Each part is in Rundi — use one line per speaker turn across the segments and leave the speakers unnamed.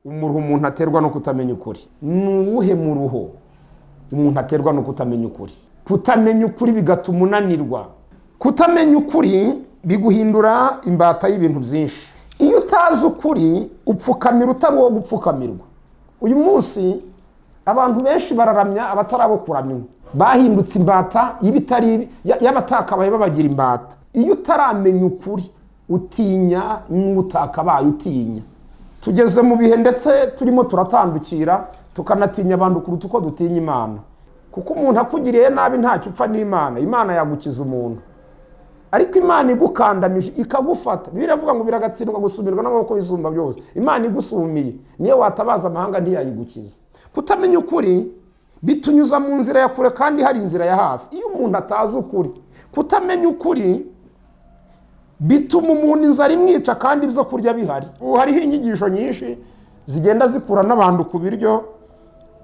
Umuruho umuntu aterwa no kutamenya ukuri ni uwuhe muruho umuntu aterwa no kutamenya ukuri? Kutamenya ukuri bigatuma unanirwa. Kutamenya ukuri biguhindura imbata y'ibintu byinshi. Iyo utazi ukuri, upfukamira utari uwo gupfukamirwa. Uyu munsi abantu benshi bararamya abatari abo kuramywa, bahindutse imbata y'ibitari y'abatakabaye babagira imbata. Iyo utaramenya ukuri, utinya n'utakabaye utinya. Tugeze mu bihe ndetse turimo turatandukira, tukanatinya abantu kuruta uko dutinya Imana, kuko umuntu akugiriye nabi ntacyo upfa n'Imana. Imana yagukiza umuntu, ariko Imana igukandamije ikagufata, biravuga ngo biragatsindwa gusumirwa n'amaboko y'Isumba byose. Imana igusumiye, niyo watabaza amahanga ntiyayigukiza. Kutamenya ukuri bitunyuza mu nzira ya kure kandi hari inzira ya hafi. Iyo umuntu atazi ukuri, kutamenya ukuri bituma umuntu inzara imwica kandi ibyo kurya bihari. Ubu hariho inyigisho nyinshi zigenda zikura n'abantu ku biryo.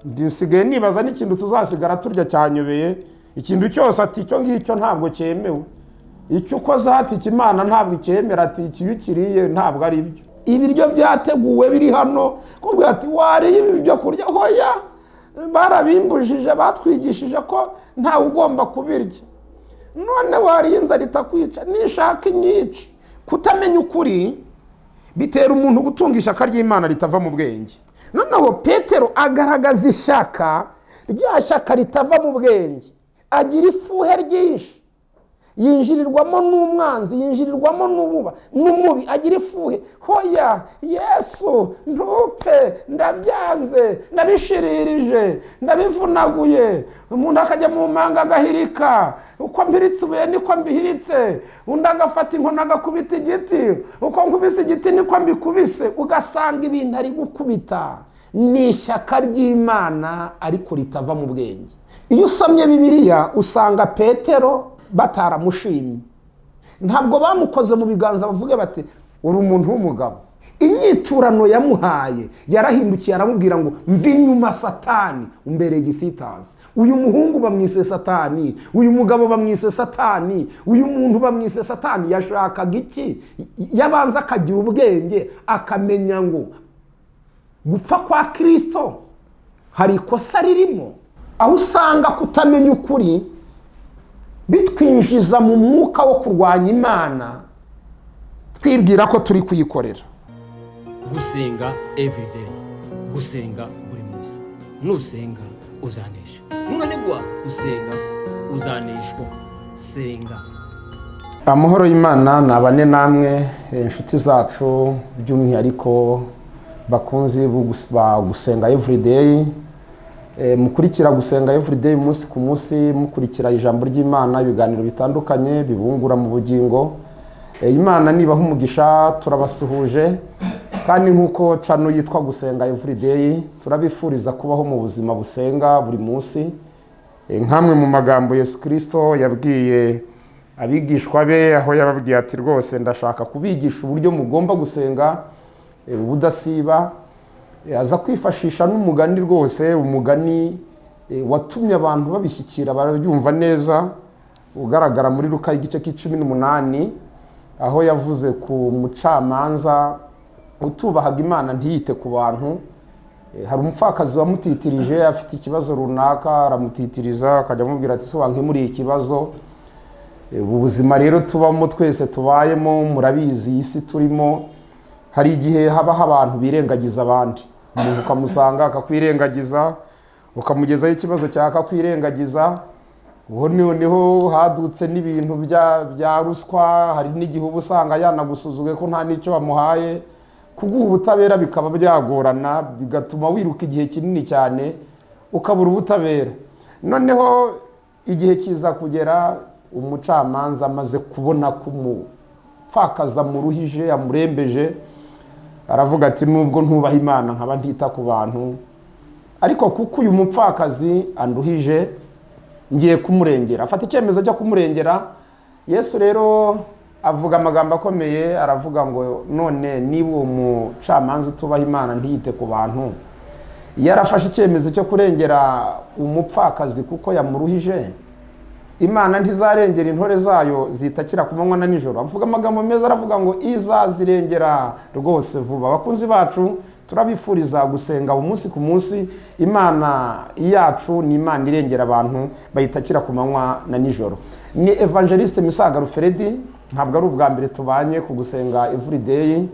Nsigaye nibaza n'ikintu tuzasigara turya cyanyobeye. Ikintu cyose ati icyo ngicyo ntabwo cyemewe, icyo ukoze ati Imana ntabwo icyemera, ati iki iyo ukiriye ntabwo ari byo. Ibiryo byateguwe biri hano, kubwira ati wariye ibi byo kurya, hoya barabimbujije, batwigishije ko ntawe ugomba kubirya. None wariye inzara itakwica, nishaka inyica. Kutamenya ukuri bitera umuntu gutunga ishyaka ry'Imana ritava mu bwenge. Noneho Petero agaragaza ishyaka, rya shyaka ritava mu bwenge. Agira ifuhe ryinshi, yinjirirwamo n'umwanzi, yinjirirwamo n'ububa n'umubi, agira ifuhe: "Hoya Yesu, ntupfe, ndabyanze, ndabishiririje, ndabivunaguye." Umuntu akajya mu manga agahirika: "Uko mpiritse ibuye niko mbihiritse." Undi agafata inkoni agakubita igiti: "Uko nkubise igiti niko mbikubise." Ugasanga ibintu ari gukubita ni ishyaka ry'Imana ariko ritava mu bwenge. Iyo usomye Bibiliya, usanga Petero bataramushimye. Ntabwo bamukoze mu biganza bavuge bati "Uri umuntu w'umugabo." Inyiturano yamuhaye, yarahindukiye aramubwira ngo "Mva inyuma Satani, umbereye igisitaza." Uyu muhungu bamwise Satani, uyu mugabo bamwise Satani, uyu muntu bamwise Satani. Yashakaga iki? Yabanza akagira ubwenge, akamenya ngo gupfa kwa Kirisito hari ikosa ririmo. Aho usanga kutamenya ukuri bitwinjiza mu mwuka wo kurwanya Imana, twibwira ko turi kuyikorera.
Gusenga everyday, gusenga buri munsi. Nusenga uzanesha, nunanigwa gusenga uzaneshwa. Senga.
Amahoro y'Imana ni abane namwe, inshuti zacu, by'umwihariko bakunzi ba Gusenga Everyday. Mukurikira Gusenga Everyday umunsi ku munsi, mukurikira ijambo ry'Imana, ibiganiro bitandukanye bibungura mu bugingo. Imana nibaha umugisha. Turabasuhuje kandi nk'uko channel yitwa Gusenga Everyday, turabifuriza kubaho mu buzima busenga buri munsi. Nk'amwe mu magambo Yesu Kirisito yabwiye abigishwa be, aho yababwiye ati "Rwose ndashaka kubigisha uburyo mugomba gusenga ubudasiba." Aza kwifashisha n'umugani, rwose umugani watumye abantu babishyikira, barabyumva neza, ugaragara muri Luka igice cya 18, aho yavuze ku mucamanza utubahaga Imana ntiyite ku bantu. Hari umupfakazi wamutitirije afite ikibazo runaka, aramutitiriza, akajya amubwira ati "Se wankemuriye ikibazo?" Ubu buzima rero tubamo twese, tubayemo, murabizi, iyi si turimo, hari igihe habaho abantu birengagiza abandi. Umuntu ukamusanga akakwirengagiza, ukamugezaho ikibazo cyawe akakwirengagiza. Ubu noneho hadutse n'ibintu bya ruswa. Hari n'igihe uba usanga yanagusuzuguye ko nta n'icyo wamuhaye, kuguha ubutabera bikaba byagorana, bigatuma wiruka igihe kinini cyane ukabura ubutabera. Noneho igihe kiza kugera, umucamanza amaze kubona ko umupfakazi amuruhije, amurembeje, aravuga ati "Nubwo ntubaha Imana nkaba ntita ku bantu, ariko kuko uyu mupfakazi anduhije, ngiye kumurengera." Afata icyemezo cyo kumurengera. Yesu rero avuga amagambo akomeye, aravuga ngo "None niba uwo mucamanza utubaha Imana ntiyite ku bantu yarafashe icyemezo cyo kurengera umupfakazi kuko yamuruhije, Imana ntizarengera intore zayo zitakira ku manywa na nijoro?" Avuga amagambo meza, aravuga ngo izazirengera rwose vuba. Abakunzi bacu, Turabifuriza gusenga umunsi ku munsi. Imana yacu ni Imana irengera abantu bayitakira ku manywa na nijoro. Ni Evangeliste Misago Alfred. Ntabwo ari ubwa mbere tubanye ku Gusenga Everyday.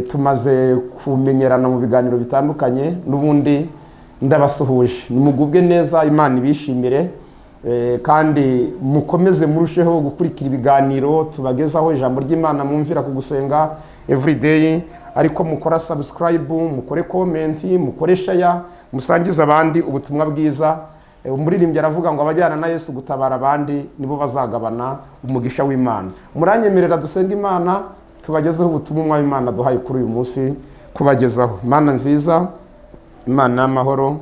Tumaze kumenyerana mu biganiro bitandukanye. N'ubundi ndabasuhuje, nimugubwe neza, Imana ibishimire. Kandi mukomeze murusheho gukurikira ibiganiro tubagezaho, ijambo ry'Imana mwumvira ku Gusenga Everyday. Ariko mukora subscribe, mukore comment, mukore share, musangize abandi ubutumwa bwiza. Umuririmbyi aravuga ngo abajyana na Yesu gutabara abandi nibo bazagabana umugisha w'Imana. Muranyemerera dusenga Imana, tubagezeho ubutumwa Imana duhaye kuri uyu munsi kubagezaho. Imana nziza, Imana y'amahoro,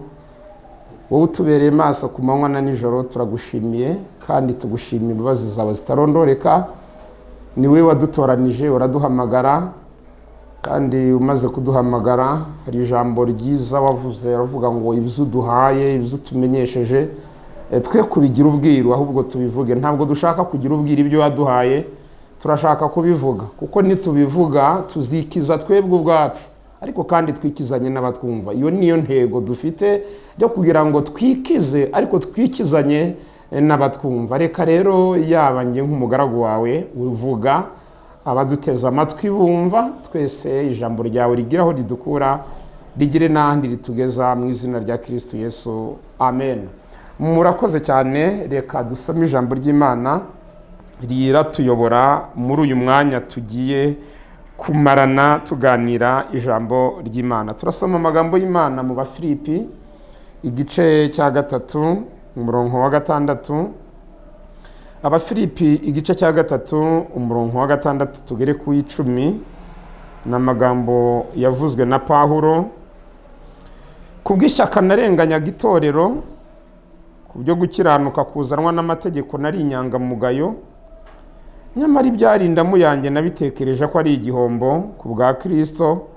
wowe utubereye maso ku manywa na nijoro, turagushimiye kandi tugushimiye imbabazi zawe zitarondoreka. Ni wowe wadutoranije, uraduhamagara, kandi umaze kuduhamagara hari ijambo ryiza wavuze, uravuga ngo ibyo uduhaye, ibyo utumenyesheje, twe kubigira ubwiru, ahubwo tubivuge. Ntabwo dushaka kugira ubwiru ibyo waduhaye, turashaka kubivuga, kuko nitubivuga tuzikiza twebwe ubwacu, ariko kandi twikizanye n'abatwumva. Iyo niyo ntego dufite yo kugira ngo twikize, ariko twikizanye n'abatwumva. Reka rero, yaba njye nk'umugaragu wawe uvuga, abaduteze amatwi bumva, twese ijambo ryawe rigira aho ridukura, rigire n'ahandi ritugeza, mu izina rya Kirisitu Yesu, amen. Murakoze cyane. Reka dusome ijambo ry'Imana riratuyobora muri uyu mwanya tugiye kumarana tuganira ijambo ry'Imana. Turasoma amagambo y'Imana mu Bafilipi, igice cya 3, umurongo wa 6. Abafilipi, igice cya 3, umurongo wa 6 tugere ku 10. Ni amagambo yavuzwe na Pawulo: "Kubw'ishyaka narenganyaga itorero, ku byo gukiranuka kuzanwa n'amategeko nari inyangamugayo. Nyamara ibyari indamu yanjye nabitekereje ko ari igihombo ku bwa Kirisito,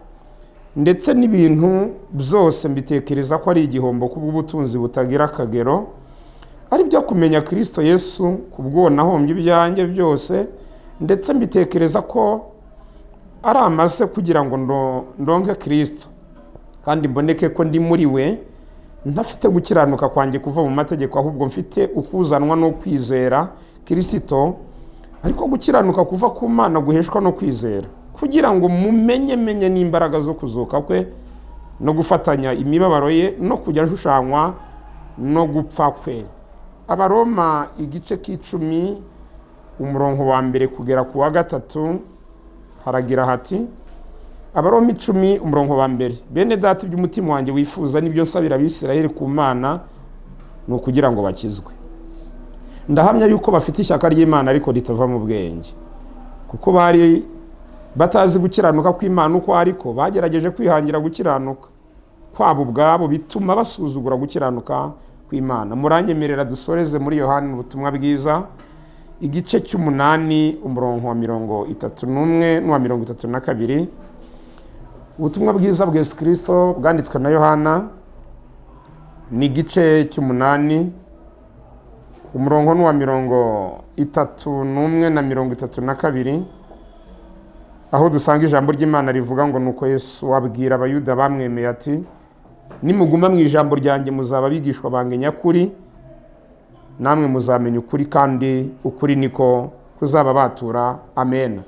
ndetse n'ibintu byose mbitekereza ko ari igihombo ku bw'ubutunzi butagira akagero, ari byo kumenya Kirisito Yesu, ku bw'uwo nahombye ibyanjye byose, ndetse mbitekereza ko ari amase, kugira ngo ndonke Kirisito, kandi mboneke ko ndi muri we, ntafite gukiranuka kwanjye kuva mu mategeko, ahubwo mfite ukuzanwa no kwizera Kirisito, ariko gukiranuka kuva ku Mana guheshwa no kwizera, kugira ngo mumenye menye n'imbaraga zo kuzuka kwe, no gufatanya imibabaro ye, no kujya nshushanywa no gupfa kwe." Abaroma, igice k'10, umurongo wa 1 kugera ku wa 3, haragira hati: Abaroma 10, umurongo wa 1: "Bene Data, iby'umutima wanjye wifuza n'ibyo nsabira Abisirayeli ku Mana ni ukugira ngo bakizwe. Ndahamya yuko bafite ishyaka ry'Imana, ariko ritava mu bwenge, kuko bari batazi gukiranuka kw'Imana uko ariko bagerageje kwihangira gukiranuka kwabo ubwabo, bituma basuzugura gukiranuka kw'Imana." Muranyemerera dusoreze muri Yohani ubutumwa bwiza, igice cy'8, umurongo wa 31 n'uwa 32. Ubutumwa bwiza bwa Yesu Kirisito bwanditswe na Yohana ni igice cy'8, umurongo n'uwa 31 na 32, aho dusanga ijambo ry'Imana rivuga ngo: "Nuko Yesu abwira Abayuda bamwemeye ati: 'Nimuguma mu ijambo ryanjye muzaba abigishwa banjye nyakuri, namwe muzamenya ukuri, kandi ukuri niko kuzababatura.' Amen."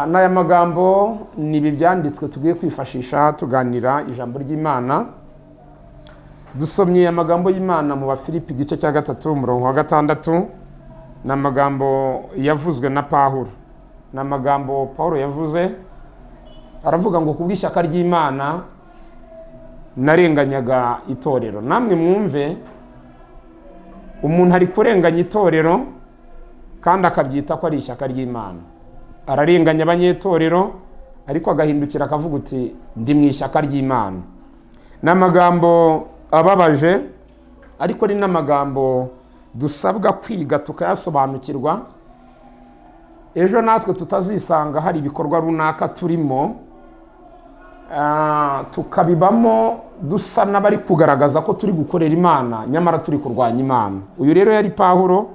N'aya magambo ni ibi byanditswe tugiye kwifashisha tuganira ijambo ry'Imana. Dusomye amagambo y'Imana mu Bafilipi, igice cya 3, umurongo wa 6. Ni amagambo yavuzwe na Pawulo, ni amagambo Pawulo yavuze, aravuga ngo kubw'ishyaka ry'Imana narenganyaga itorero. Namwe mwumve, umuntu ari kurenganya itorero kandi akabyita ko ari ishyaka ry'Imana. Ararenganya abanyetorero, ariko agahindukira akavuga uti: "Ndi mu ishyaka ry'Imana." Ni amagambo ababaje, ariko ni n'amagambo dusabwa kwiga tukayasobanukirwa, ejo natwe tutazisanga hari ibikorwa runaka turimo, tukabibamo dusa n'abari kugaragaza ko turi gukorera Imana, nyamara turi kurwanya Imana. Uyu rero yari Pawulo,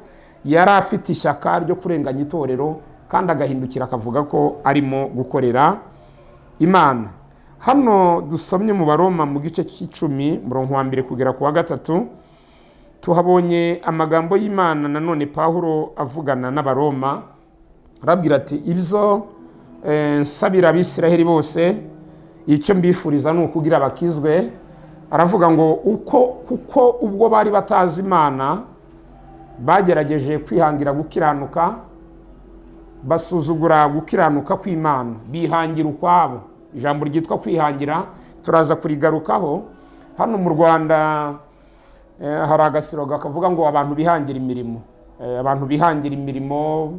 yari afite ishyaka ryo kurenganya itorero, kandi agahindukira akavuga ko arimo gukorera Imana. Hano dusomye mu Baroma mu gice cy'icumi, murongo wa mbere kugera ku wa gatatu, tuhabonye amagambo y'Imana. Nanone Pawulo avugana n'Abaroma, arabwira ati: "Ibyo nsabira Abisiraheli bose, icyo mbifuriza ni ukugira bakizwe." Aravuga ngo uko kuko ubwo bari batazi Imana, bagerageje kwihangira gukiranuka, basuzugura gukiranuka kw'Imana, bihangira ukwabo. Ijambo ryitwa kwihangira turaza kurigarukaho. Hano mu Rwanda hari agaslogan kavuga ngo abantu bihangira imirimo. Abantu bihangira imirimo.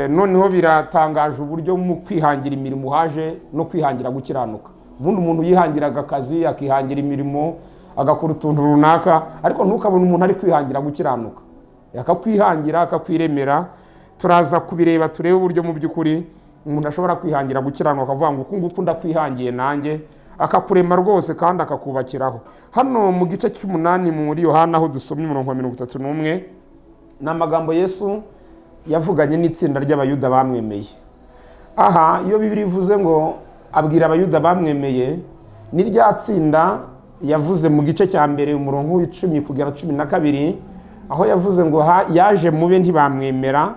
Noneho biratangaje uburyo mu kwihangira imirimo haje no kwihangira gukiranuka. Ubundi umuntu yihangiraga akazi, akihangira imirimo, agakora utuntu runaka, ariko ntukabone umuntu ari kwihangira gukiranuka, akakwihangira, akakwiremera. Turaza kubireba, turebe uburyo mu by'ukuri umuntu ashobora kwihangira gukiranuka, akavuga ngo uku nguku ndakwihangiye nanjye, akakurema rwose kandi akakubakiraho. Hano mu gice cy'umunani muri Yohana, aho dusomye umurongo wa 31, ni amagambo Yesu yavuganye n'itsinda ry'Abayuda bamwemeye. Aha iyo Bibiliya ivuze ngo abwira Abayuda bamwemeye, ni rya tsinda yavuze mu gice cya mbere, umurongo w'icumi kugera 12, aho yavuze ngo yaje mube ntibamwemera,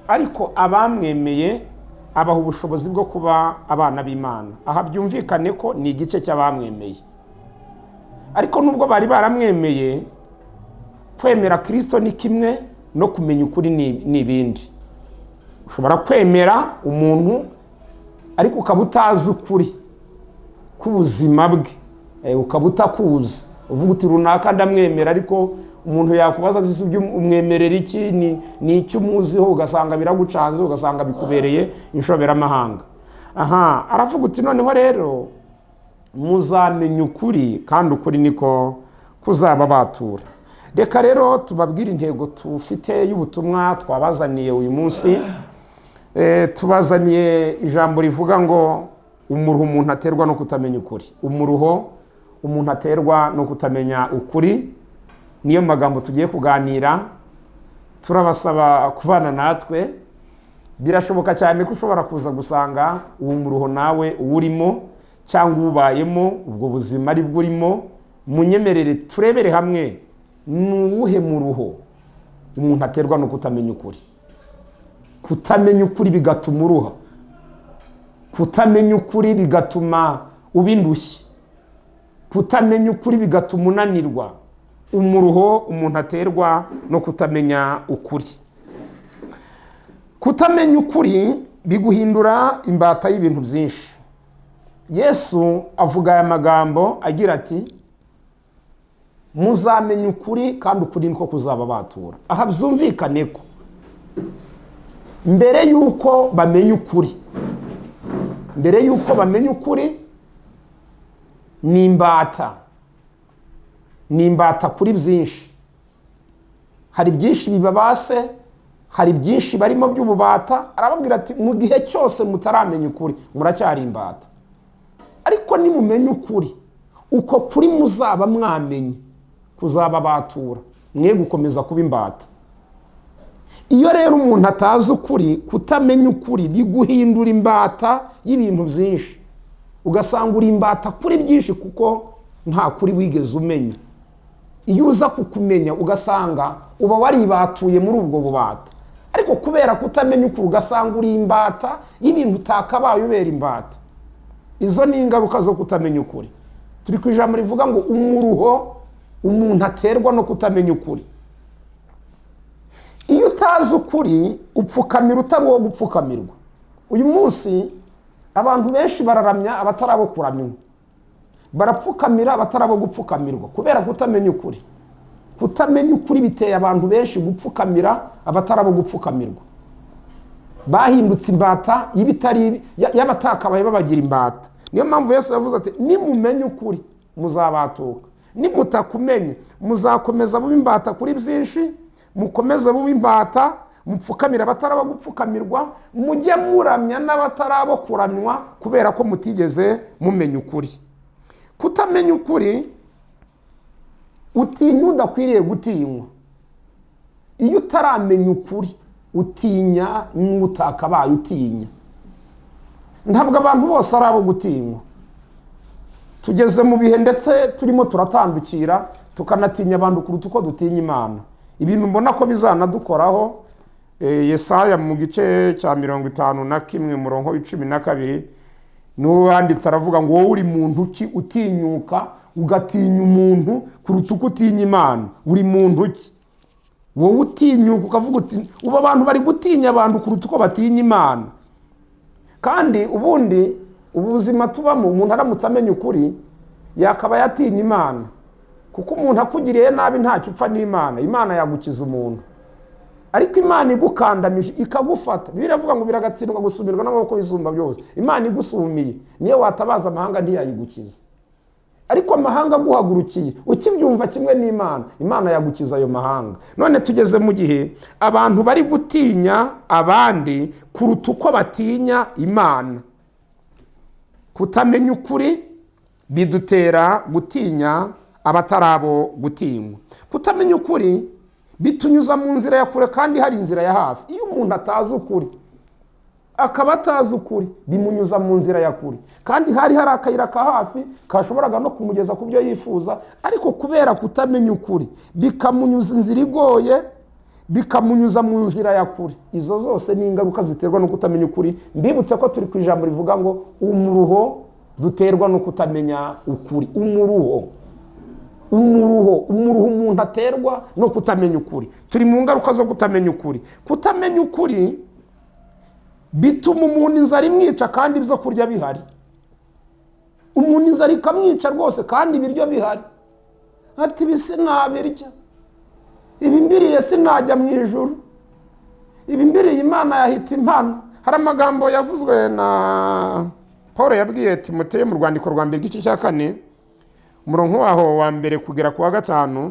ariko abamwemeye abaha ubushobozi bwo kuba abana b'Imana. Aha byumvikane ko ni igice cy'abamwemeye, ariko nubwo bari baramwemeye, kwemera Kirisito ni kimwe no kumenya ukuri ni ibindi. Ushobora kwemera umuntu ariko ukaba utazi ukuri k'ubuzima bwe, ukaba utakuzi, uvuga uti runaka ndamwemera, ariko umuntu yakubaza ati: "Ibyo umwemerera iki? Ni icyo umuziho?" Ugasanga biragucanze, ugasanga bikubereye inshoberamahanga. Aha aravuga uti: "Noneho rero muzamenya ukuri, kandi ukuri niko kuzaba batura." Reka rero tubabwire intego tufite y'ubutumwa twabazaniye uyu munsi. Tubazaniye ijambo rivuga ngo umuruho umuntu aterwa no kutamenya ukuri. Umuruho umuntu aterwa no kutamenya ukuri, niyo magambo tugiye kuganira. Turabasaba kubana natwe. Birashoboka cyane ko ushobora kuza gusanga uwo muruho nawe uwurimo cyangwa uwubayemo, ubwo buzima ari bwo urimo. Munyemerere turebere hamwe ni uwuhe muruho umuntu aterwa no kutamenya ukuri. Kutamenya ukuri bigatuma uruha, kutamenya ukuri bigatuma uba indushyi, kutamenya ukuri bigatuma unanirwa. Umuruho umuntu aterwa no kutamenya ukuri. Kutamenya ukuri biguhindura imbata y'ibintu byinshi. Yesu avuga aya magambo agira ati: "Muzamenya ukuri, kandi ukuri niko kuzaba batura." Aha byumvikane ko mbere y'uko bamenya ukuri, mbere y'uko bamenya ukuri, ni imbata, ni imbata kuri byinshi. Hari byinshi bibabase, hari byinshi barimo by'ububata. Arababwira ati: "Mu gihe cyose mutaramenya ukuri, muracyari imbata, ariko nimumenya ukuri, uko kuri muzaba mwamenye kuzababatura, mwe gukomeza kuba imbata." Iyo rero umuntu atazi ukuri, kutamenya ukuri biguhindura imbata y'ibintu byinshi, ugasanga uri imbata kuri byinshi kuko nta kuri wigeze umenya. Iyo uza kukumenya, ugasanga uba waribatuye muri ubwo bubata, ariko kubera kutamenya ukuri, ugasanga uri imbata y'ibintu utakabaye ubera imbata. Izo ni ingaruka zo kutamenya ukuri. Turi ku ijambo rivuga ngo umuruho umuntu aterwa no kutamenya ukuri. Iyo utazi ukuri, upfukamira utari uwo gupfukamirwa. Uyu munsi abantu benshi bararamya abatari abo kuramywa, barapfukamira abatari abo gupfukamirwa, kubera kutamenya ukuri. Kutamenya ukuri biteye abantu benshi gupfukamira abatari abo gupfukamirwa. Bahindutse imbata y'ibitari y'abatakabaye babagira imbata. Niyo mpamvu Yesu yavuze ati: "Nimumenye ukuri muzabatuka, nimutakumenya muzakomeza bube imbata kuri byinshi, mukomeze bube imbata, mupfukamira abatari abo gupfukamirwa, mujye muramya n'abatari abo kuramywa, kubera ko mutigeze mumenya ukuri." Kutamenya ukuri, utinya udakwiriye gutinywa. Iyo utaramenya ukuri, utinya n'utakabaye utinya. Ntabwo abantu bose ari abo gutinywa. Tugeze mu bihe ndetse turimo turatandukira, tukanatinya abantu kuruta uko dutinya Imana. Ibintu mbona ko bizanadukoraho. Yesaya mu gice cya 51, umurongo wa 12, niwo wanditse, aravuga ngo: "Wowe uri muntu ki utinyuka ugatinya umuntu kuruta uko utinya Imana? Uri muntu ki wowe utinyuka ukavuga uti?" Ubu abantu bari gutinya abantu kuruta uko batinya Imana. Kandi ubundi ubu buzima tubamo, umuntu aramutse amenya ukuri yakaba yatinya Imana, kuko umuntu akugiriye nabi ntacyo upfa n'Imana, Imana yagukiza umuntu. Ariko Imana igukandamije, ikagufata, biravuga ngo biragatsindwa gusumirwa n'amaboko y'Isumba byose. Imana igusumiye, niyo watabaza amahanga ntiyayigukiza. Ariko amahanga aguhagurukiye, ukibyumva kimwe n'Imana, Imana yagukiza ayo mahanga. None tugeze mu gihe abantu bari gutinya abandi kuruta uko batinya Imana. Kutamenya ukuri bidutera gutinya abatari abo gutinywa. Kutamenya ukuri bitunyuza mu nzira ya kure kandi hari inzira ya hafi. Iyo umuntu atazi ukuri, akaba atazi ukuri, bimunyuza mu nzira ya kure kandi hari akayira ka hafi kashoboraga no kumugeza ku byo yifuza. Ariko kubera kutamenya ukuri, bikamunyuza inzira igoye, bikamunyuza mu nzira ya kure. Izo zose ni ingaruka ziterwa no kutamenya ukuri. Mbibutse ko turi ku ijambo rivuga ngo umuruho duterwa no kutamenya ukuri. Umuruho, umuruho, umuruho umuntu aterwa no kutamenya ukuri. Turi mu ngaruka zo kutamenya ukuri. Kutamenya ukuri bituma umuntu inzara imwica kandi ibyo kurya bihari. Umuntu inzara ikamwica rwose kandi ibiryo bihari, ati: "Ibi sinabirya, ibi mbiriye sinajya mu ijuru, ibi mbiriye Imana yahita impano." Hari amagambo yavuzwe na Paul, yabwiye Timoteyo mu rwandiko rwa mbere, igice cya 4, umurongo waho wa mbere kugera ku wa 5,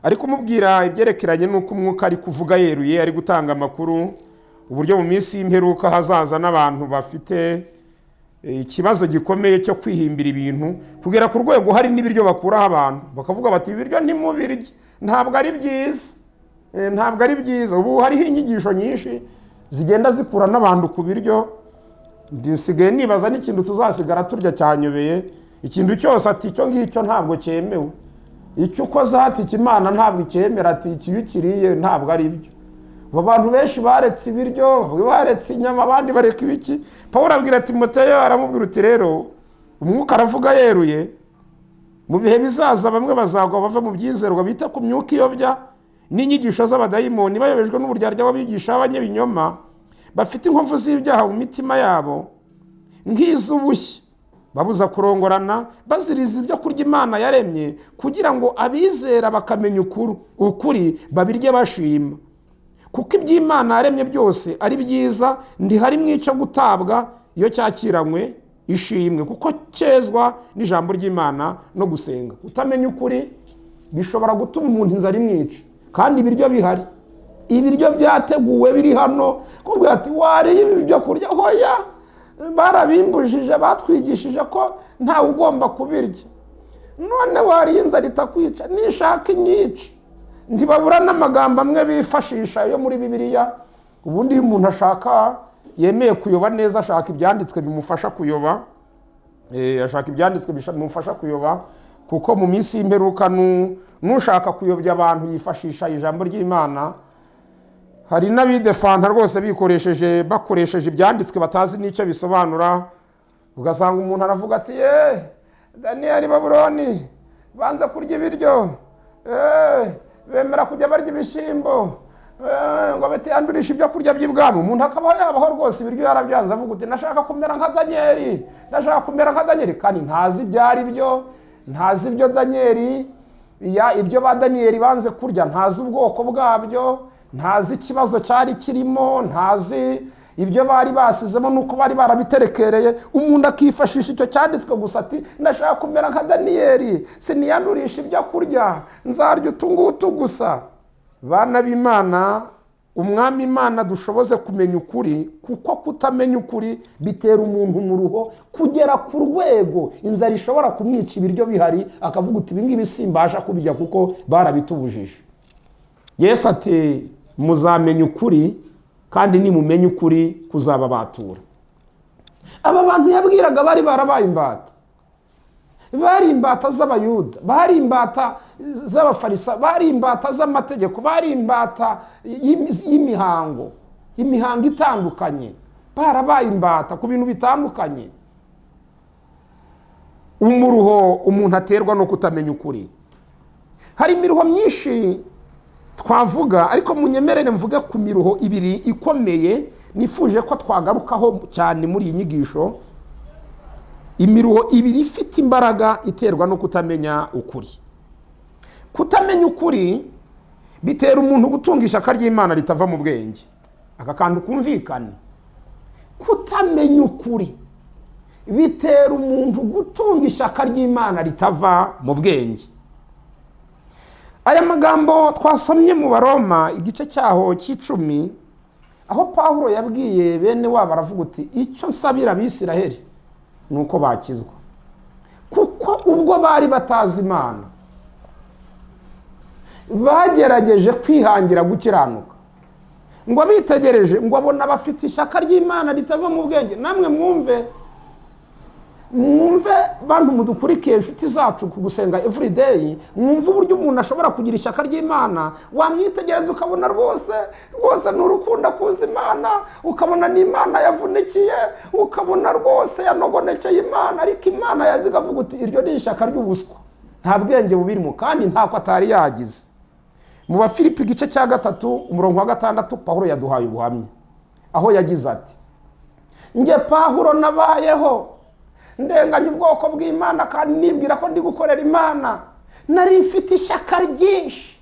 ari kumubwira ibyerekeranye n'uko Umwuka ari kuvuga yeruye, ari gutanga amakuru uburyo mu minsi y'imperuka hazaza n'abantu bafite ikibazo gikomeye cyo kwihimbira ibintu, kugera ku rwego hari n'ibiryo bakuraho abantu, bakavuga bati: "Ibiryo ntimubirye, ntabwo ari byiza." Ntabwo ari byiza. Ubu hariho inyigisho nyinshi zigenda zikura n'abantu ku biryo. Nsigaye nibaza n'ikintu tuzasigara turya, cyanyobeye. Ikintu cyose ati: "Icyo ngicyo ntabwo cyemewe." Icyo ukoze ati: "Imana ntabwo icyemera." Ati: "Iki iyo ukiriye ntabwo ari byo." Ubu abantu benshi baretse ibiryo, bamwe baretse inyama, abandi bareka ibiki. Paul abwira Timoteyo, aramubwira uti: "Rero Umwuka aravuga yeruye, mu bihe bizaza bamwe bazagwa bava mu byizerwa, bita ku myuka iyobya n'inyigisho z'abadayimoni, bayobejwe n'uburyarya bw'abigisha b'abanyabinyoma, bafite inkovu z'ibyaha mu mitima yabo nk'iz'ubushye, babuza kurongorana, baziriza ibyo kurya Imana yaremye, kugira ngo abizera bakamenya ukuri babirye bashima. Kuko iby'Imana yaremye byose ari byiza, ntiharimo icyo gutabwa iyo cyakiranywe ishimwe, kuko cyezwa n'ijambo ry'Imana no gusenga." Kutamenya ukuri bishobora gutuma umuntu inzara imwica kandi ibiryo bihari, ibiryo byateguwe biri hano. Kubwira ati: "Wariye ibi byo kurya?" "Hoya, barabimbujije, batwigishije ko ntawe ugomba kubirya." "None wariye inzara itakwica?" "Nishaka inyica." Ntibabura n'amagambo amwe bifashisha yo muri Bibiliya. Ubundi iyo umuntu ashaka, yemeye kuyoba neza, ashaka ibyanditswe bimufasha kuyoba. Ashaka ibyanditswe bimufasha kuyoba, kuko mu minsi y'imperuka n'ushaka kuyobya abantu yifashisha ijambo ry'Imana. Hari n'abidefanta rwose bikoresheje, bakoresheje ibyanditswe batazi n'icyo bisobanura. Ugasanga umuntu aravuga ati: "Ye Daniyeli, Babuloni banze kurya ibiryo, bemera kujya barya ibishyimbo, ngo batiyandurisha ibyo kurya by'ibwami." Umuntu akaba yabaho rwose ibiryo yarabyanze, avuga uti: "Ndashaka kumera nka Daniyeli, ndashaka kumera nka Daniyeli." Kandi ntazi ibyo ari byo, ntazi ibyo Daniyeli ya ibyo ba Daniyeli banze kurya, ntazi ubwoko bwabyo, ntazi ikibazo cyari kirimo, ntazi ibyo bari basizemo nuko bari barabiterekereye. Umuntu akifashisha icyo cyanditswe gusa, ati: "Ndashaka kumera nka Daniyeli, siniyandurisha ibyo kurya, nzarya utu ngutu gusa." Bana b'Imana, Umwami Imana dushoboze kumenya ukuri, kuko kutamenya ukuri bitera umuntu umuruho kugera ku rwego inzara ishobora kumwica ibiryo bihari, akavuga uti: "Ibi ngibi simbasha kubirya kuko barabitubujije." Yesu ati: "Muzamenya ukuri, kandi nimumenya ukuri kuzababatura." Aba bantu yabwiraga bari barabaye imbata. Bari imbata z'Abayuda, bari imbata z'Abafarisa, bari imbata z'amategeko, bari imbata y'imihango, imihango itandukanye. Barabaye imbata ku bintu bitandukanye. Umuruho umuntu aterwa no kutamenya ukuri. Hari imiruho myinshi twavuga, ariko munyemerere mvuge ku miruho ibiri ikomeye nifuje ko twagarukaho cyane muri iyi nyigisho. Imiruho ibiri ifite imbaraga iterwa no kutamenya ukuri. Kutamenya ukuri bitera umuntu gutunga ishyaka ry'Imana ritava mu bwenge. Aka kantu kumvikane. Kutamenya ukuri bitera umuntu gutunga ishyaka ry'Imana ritava mu bwenge. Aya magambo twasomye mu Baroma igice cyaho cy'10, aho Pawulo yabwiye bene wabo aravuga uti: icyo nsabira Abisiraheli ni uko bakizwa, kuko ubwo bari batazi Imana bagerageje kwihangira gukiranuka, ngo bitegereje ngo abona bafite ishyaka ry'Imana ritava mu bwenge. Namwe mwumve, mwumve bantu mudukurikiye, inshuti zacu ku Gusenga Everyday, mwumve uburyo umuntu ashobora kugira ishyaka ry'Imana. Wamwitegereza ukabona rwose rwose ni urukundo akuza Imana, ukabona ni Imana yavunikiye, ukabona rwose yanogonekeye Imana, ariko Imana yaza ikavuga uti: iryo ni ishyaka ry'ubuswa, nta bwenge bubirimo, kandi ntako atari yagize. Mu Bafilipi igice cya 3 umurongo wa 6, Pawulo yaduhaye ubuhamya aho yagize ati: nge Pawulo nabayeho ndenganya ubwoko bw'Imana kandi nibwira ko ndi gukorera Imana. Nari mfite ishyaka ryinshi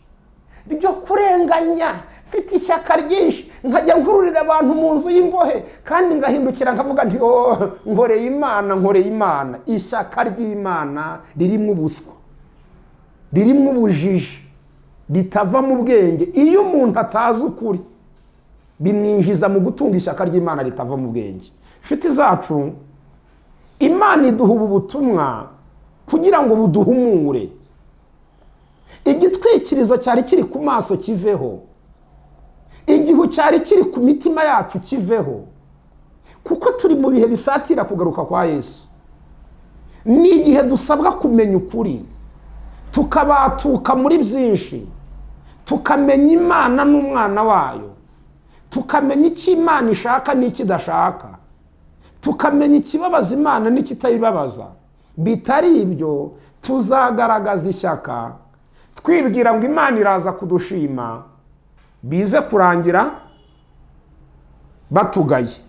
ryo kurenganya, mfite ishyaka ryinshi, nkajya nkururira abantu mu nzu y'imbohe, kandi ngahindukira nkavuga nti: oh, nkoreye Imana, nkoreye Imana. Ishyaka ry'Imana ririmo ubuswa, ririmo ubujiji, ritava mu bwenge. Iyo umuntu atazi ukuri bimwinjiza mu gutunga ishyaka ry'Imana ritava mu bwenge. Inshuti zacu, Imana iduha ubu butumwa kugira ngo buduhumure, igitwikirizo cyari kiri ku maso kiveho, igihu cyari kiri ku mitima yacu kiveho, kuko turi mu bihe bisatira kugaruka kwa Yesu. Ni igihe dusabwa kumenya ukuri, tukabatuka muri byinshi, tukamenya Imana n'umwana wayo, tukamenya icyo Imana ishaka n'icyo idashaka, tukamenya ikibabaza Imana n'ikitayibabaza. Bitari ibyo tuzagaragaza ishyaka twibwira ngo Imana iraza kudushima, bize kurangira batugaye.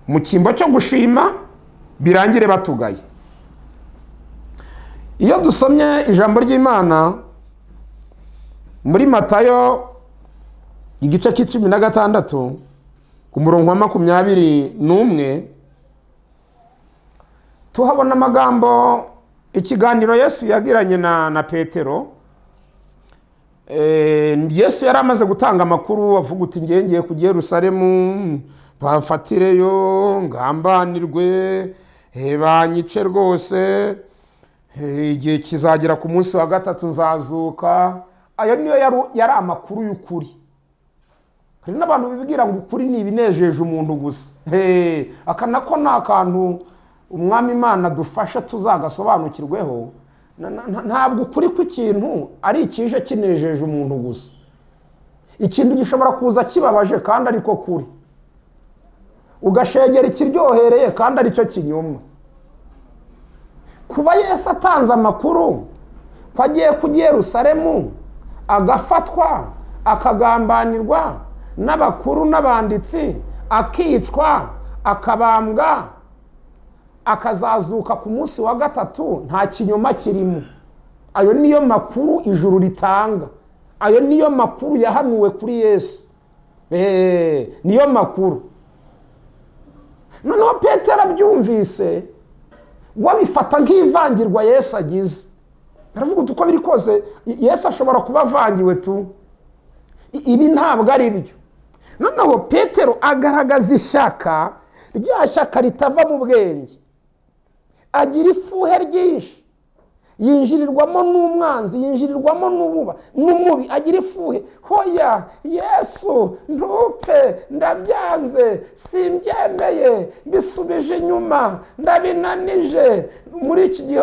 Mu cyimbo cyo gushima birangire batugaye. Iyo dusomye ijambo ry'Imana muri Matayo igice cy'16 ku murongo wa 21, tuhabona amagambo, ikiganiro Yesu yagiranye na Petero. Yesu yari amaze gutanga amakuru avuga uti: ngiye ngiye kujya Yerusalemu, bamfatireyo, ngambanirwe, banyice rwose, igihe kizagera ku munsi wa gatatu nzazuka. Ayo niyo yari amakuru y'ukuri. Hari n'abantu bibwira ngo ukuri ni ibinejeje umuntu gusa. Aka nako ni akantu Umwami Imana dufasha tuzagasobanukirweho. Ntabwo ukuri kw'ikintu ari ikije kinejeje umuntu gusa. Ikintu gishobora kuza kibabaje kandi ariko kuri, ugashegera ikiryohereye kandi aricyo kinyoma. Kuba Yesu atanze amakuru ko agiye kujya i Yerusalemu agafatwa, akagambanirwa n'abakuru n'abanditsi, akicwa, akabambwa, akazazuka ku munsi wa gatatu, nta kinyoma kirimo. Ayo niyo makuru ijuru ritanga, ayo niyo makuru yahanuwe kuri Yesu, niyo makuru. Noneho Petero abyumvise wabifata nk'ivangirwa Yesu agize, aravuga uti: uko biri kose Yesu ashobora kuba avangiwe tu, ibi ntabwo ari byo. Noneho Petero agaragaza ishyaka, rya shyaka ritava mu bwenge, agira ifuhe ryinshi. Yinjirirwamo n'umwanzi, yinjirirwamo n'ububa n'umubi, agira ifuhe. Hoya Yesu, ntupfe, ndabyanze, simbyemeye, mbisubije inyuma, ndabinanije. Muri iki gihe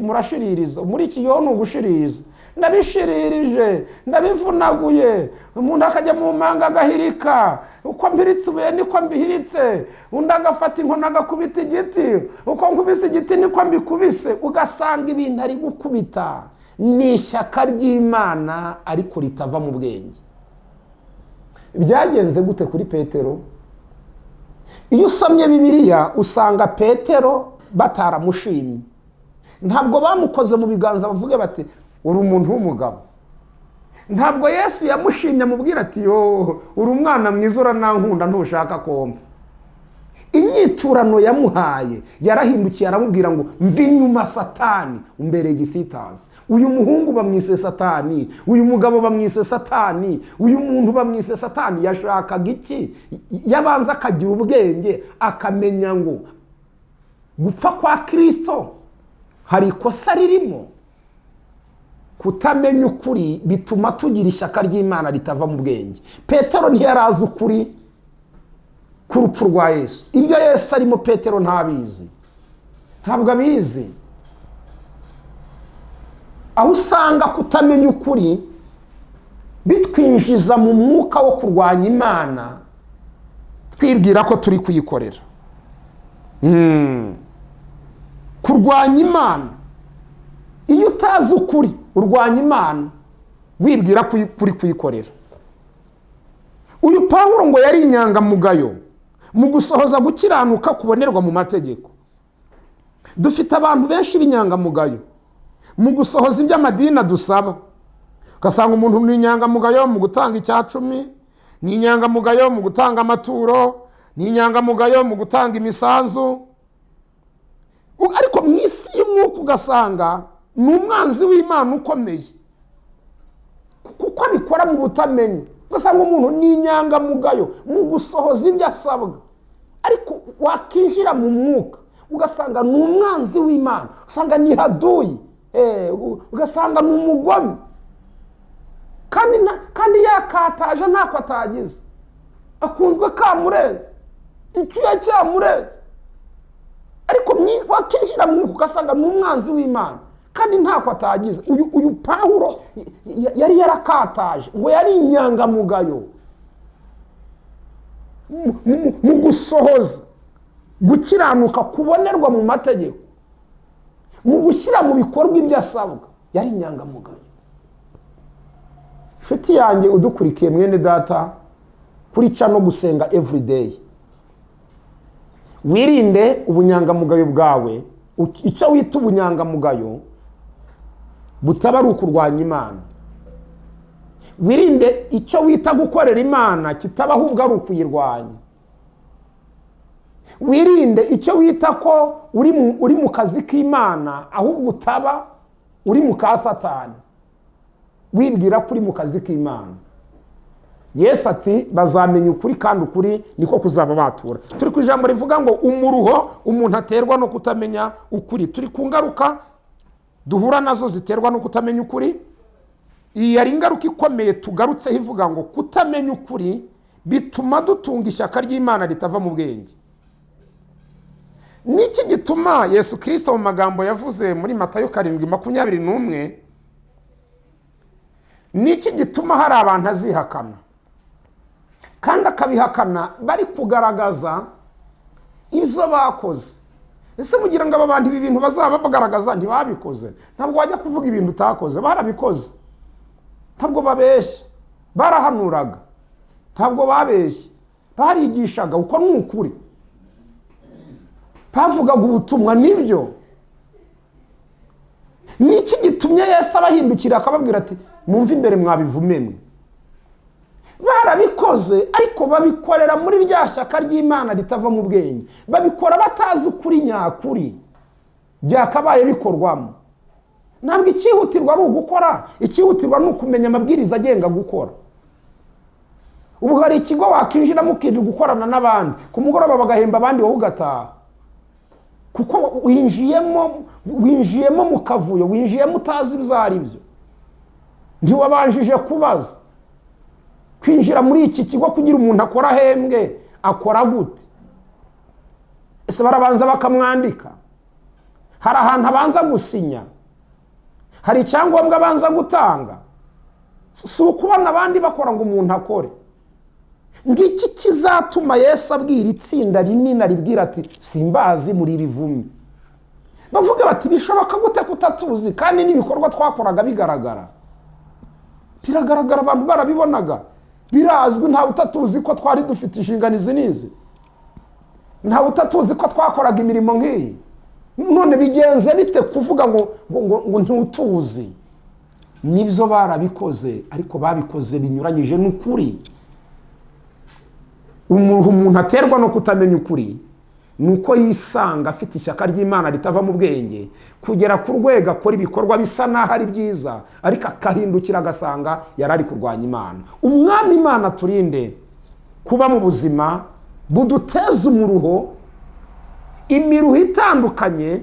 murashiririza, muri iki gihe ni ugushiririza. Ndabishiririje, ndabivunaguye. Umuntu akajya mu manga agahirika, uko mpiritse ibuye niko mbihiritse. Undi agafata inkoni agakubita igiti, uko nkubise igiti niko mbikubise. Ugasanga ibintu ari gukubita ni ishyaka ry'Imana ariko ritava mu bwenge. Byagenze gute kuri Petero? Iyo usomye Bibiliya usanga Petero bataramushimye, ntabwo bamukoze mu biganza bavuge bati uri umuntu w'umugabo. Ntabwo Yesu yamushimye amubwira ati yo uri umwana mwiza, uranankunda, ntushaka komva. Inyiturano yamuhaye, yarahindukiye aramubwira ngo mva inyuma Satani, umbereye igisitaza. Uyu muhungu bamwise Satani, uyu mugabo bamwise Satani, uyu muntu bamwise Satani. Yashakaga iki? Yabanza akagira ubwenge, akamenya ngo gupfa kwa Kirisito hari ikosa ririmo. Kutamenya ukuri bituma tugira ishyaka ry'Imana ritava mu bwenge. Petero ntiyarazi ukuri k'urupfu rwa Yesu. Ibyo Yesu arimo Petero ntabizi, ntabwo abizi. Aho usanga kutamenya ukuri bitwinjiza mu mwuka wo kurwanya Imana, twibwira ko turi kuyikorera. Kurwanya Imana, iyo utazi ukuri urwanya Imana wibwira ko uri kuyikorera. Uyu Pawulo ngo yari inyangamugayo mu gusohoza gukiranuka kubonerwa mu mategeko. Dufite abantu benshi b'inyangamugayo mu gusohoza ibyo amadini adusaba. Ugasanga umuntu ni inyangamugayo mu gutanga icya cumi, ni inyangamugayo mu gutanga amaturo, ni inyangamugayo mu gutanga imisanzu, ariko mu isi y'umwuka ugasanga ni umwanzi w'Imana ukomeye, kuko abikora mu butamenya. Ugasanga umuntu ni inyangamugayo mu gusohoza ibyo asabwa, ariko wakinjira mu mwuka ugasanga ni umwanzi w'Imana, ugasanga ni haduyi, ugasanga ni umugome, kandi yakataje ntako atagize, akunzwe kamurenze, icyuya cyamurenze, ariko wakinjira mu mwuka ugasanga ni umwanzi w'Imana kandi ntako atagize. Uyu Pawulo yari yarakataje, ngo yari inyangamugayo mu gusohoza gukiranuka kubonerwa mu mategeko, mu gushyira mu bikorwa ibyo asabwa, yari inyangamugayo. Inshuti yanjye udukurikiye, mwene data, kuri cano Gusenga Everyday, wirinde ubunyangamugayo bwawe, icyo wita ubunyangamugayo butaba ari ukurwanya Imana. Wirinde icyo wita gukorera Imana kitaba ahubwo ari ukuyirwanya. Wirinde icyo wita ko uri mu kazi k'Imana ahubwo utaba uri mu ka Satani, wibwira ko uri mu kazi k'Imana. Yesu ati bazamenya ukuri kandi ukuri niko kuzaba batura. Turi ku ijambo rivuga ngo umuruho umuntu aterwa no kutamenya ukuri. Turi ku ngaruka duhura nazo ziterwa no kutamenya ukuri. Iyi yari ingaruka ikomeye tugarutseho, ivuga ngo kutamenya ukuri bituma dutunga ishyaka ry'Imana ritava mu bwenge. Niki gituma Yesu Kirisito mu magambo yavuze muri Matayo 7:21, niki gituma hari abantu azihakana kandi akabihakana bari kugaragaza ibyo bakoze? Ese mugira ngo aba bantu ibi bintu bazaba bagaragaza ntibabikoze? Ntabwo wajya kuvuga ibintu utakoze. Barabikoze, ntabwo babeshya. Barahanuraga, ntabwo babeshya. Barigishaga, uko ni ukuri. Bavugaga ubutumwa, nibyo. Niki gitumye Yesu abahindukira akababwira ati mumve imbere mwabivumemwe? Barabikoze, ariko babikorera muri rya shyaka ry'Imana ritava mu bwenge. Babikora batazi ukuri nyakuri byakabaye bikorwamo. Ntabwo icyihutirwa ari ugukora, icyihutirwa ni ukumenya amabwiriza agenga gukora. Ubu hari ikigo wakinjiramo ukirirwa gukorana n'abandi, ku mugoroba bagahemba abandi, wowe ugataha. Kuko winjiyemo mu kavuyo, winjiyemo utazi ibyo ari byo, ntiwabanjije kubaza. Kwinjira muri iki kigo kugira umuntu akora ahembwe, akora gute? Ese barabanza bakamwandika? Hari ahantu abanza gusinya? Hari icyangombwa abanza gutanga? Si ukubona abandi bakora ngo umuntu akore. Ngiki kizatuma Yesu abwira itsinda rinini, aribwira ati: "Simbazi, muri ibivumi." Bavuga bati: "Bishoboka gute kutatuzi kandi n'ibikorwa twakoraga bigaragara?" Biragaragara, abantu barabibonaga, birazwi, ntawe utatuzi ko twari dufite inshingano izi n'izi, ntawe utatuzi ko twakoraga imirimo nk'iyi. None bigenze bite kuvuga ngo ntutuzi? Nibyo, barabikoze, ariko babikoze binyuranyije n'ukuri. Umuntu aterwa no kutamenya ukuri ni uko yisanga afite ishyaka ry'Imana ritava mu bwenge, kugera ku rwego akora ibikorwa bisa n'aho ari byiza, ariko akahindukira agasanga yari ari kurwanya Imana. Umwami Imana turinde kuba mu buzima buduteza umuruho, imiruho itandukanye